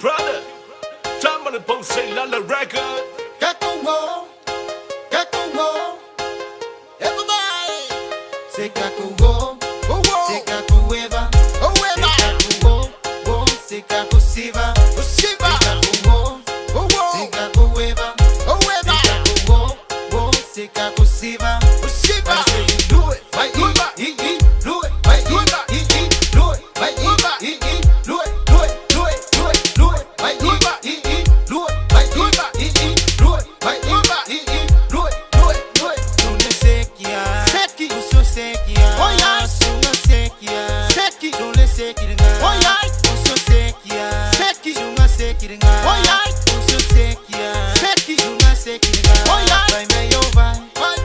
Brother, 咱们的 Boss 来了 record。 Kakuwo, kakuwo, everybody. Say kakuwo, say kakueva, say kakuwo, wo, say kakusiva, say kakuwo, say kakueva, say kakuwo, wo, say kakusiva. I say you do it, vai e e e, do it, vai e e e, do it, vai e e e, do it, do it, do it, do it, do it, vai e e e, do it, vai e e e, do it, vai e e e, do it, do it, do it. Tuna sekia, Seki. uso sekia, Oi, ai. sunga sekia, Seki. tuna sekiringa, Oi, ai. uso sekia, Seki. sunga sekiringa, Oi, ai. uso sekia, Seki. sunga sekiringa, Oi, ai. Vai meio vai. Vai,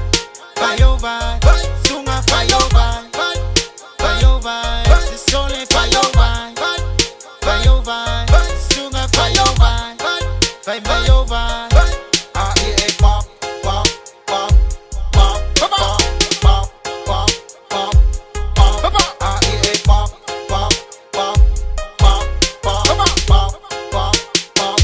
Vai oh vai, Vai. sunga vai oh vai, vai, vai oh vai, Vai. se sole vai oh vai, vai, vai oh vai, Vai. sunga vai oh vai, vai, vai vai oh vai. vai. Ah yeah, pop, pop, pop, pop, Come on. pop, pop, pop, pop, Come on. Ah yeah, pop, pop, pop, pop, pop, Come on. Pop, pop, pop,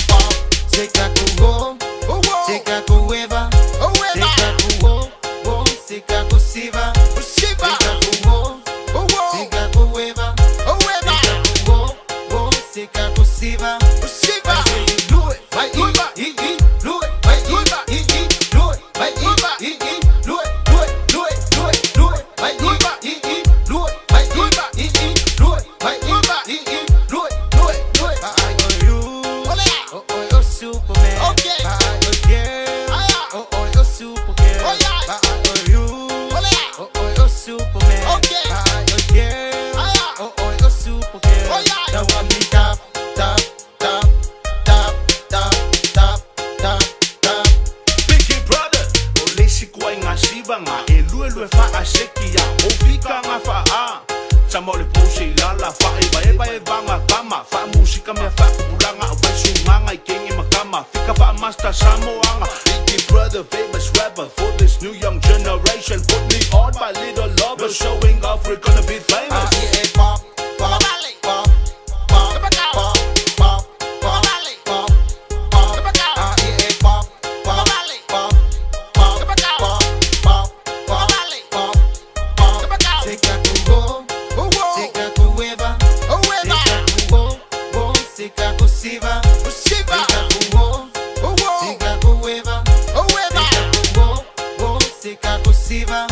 pop. Sekakuwo, Oh, oh. sekakueva, Oh, eva. sekakuwo, wo, sekakusiva. Shiva. Sekakuwo, Oh, oh. sekakueva, Oh, eva. sekakuwo, wo, sekakusiva. Shiva. I say you do it, vai Do it. e e, do it, vai Do it. e e, do it, vai Do it. e e, do it, do it, do it, do it, do it, vai Do it. e e, do it, vai Do it. e e, do it, vai Do it. e e, do it, do it, do it. I oh you, Olé. oh oh oh Superman, Okay. I oh girl, Aya. oh oh oh Supergirl, Oh, yeah. I oh you, Olé. oh oh oh Superman, Okay. I oh girl, Aya. oh oh oh Supergirl. Oh, yeah. Now I'm the top, top, top, top, top, top, top, top. Biggie Brother, o le si kua ngā siva ngā e lue lue wha a seki a o fika ngā wha a. Tama o le pose lala wha e vai e vai e vanga kama wha musika mea wha kupulanga o vai sunganga i kenge makama fika wha master Samoanga. Biggie Brother, famous rapper for this new young generation. Put me on my little lover, showing off we're gonna be famous. Ah, yeah, pop, pop, pop, pop, pop, pop, pop, pop, pop. Ah, yeah, pop, pop, pop, pop, pop, pop, pop, pop, pop. Sekakuwo, Oh, oh. sekakueva, Oh, eva. sekakuwo, wo, sekakusiva, Shiva. sekakuwo, Oh, oh. sekakueva, Oh, eva. sekakuwo, wo, sekakusiva.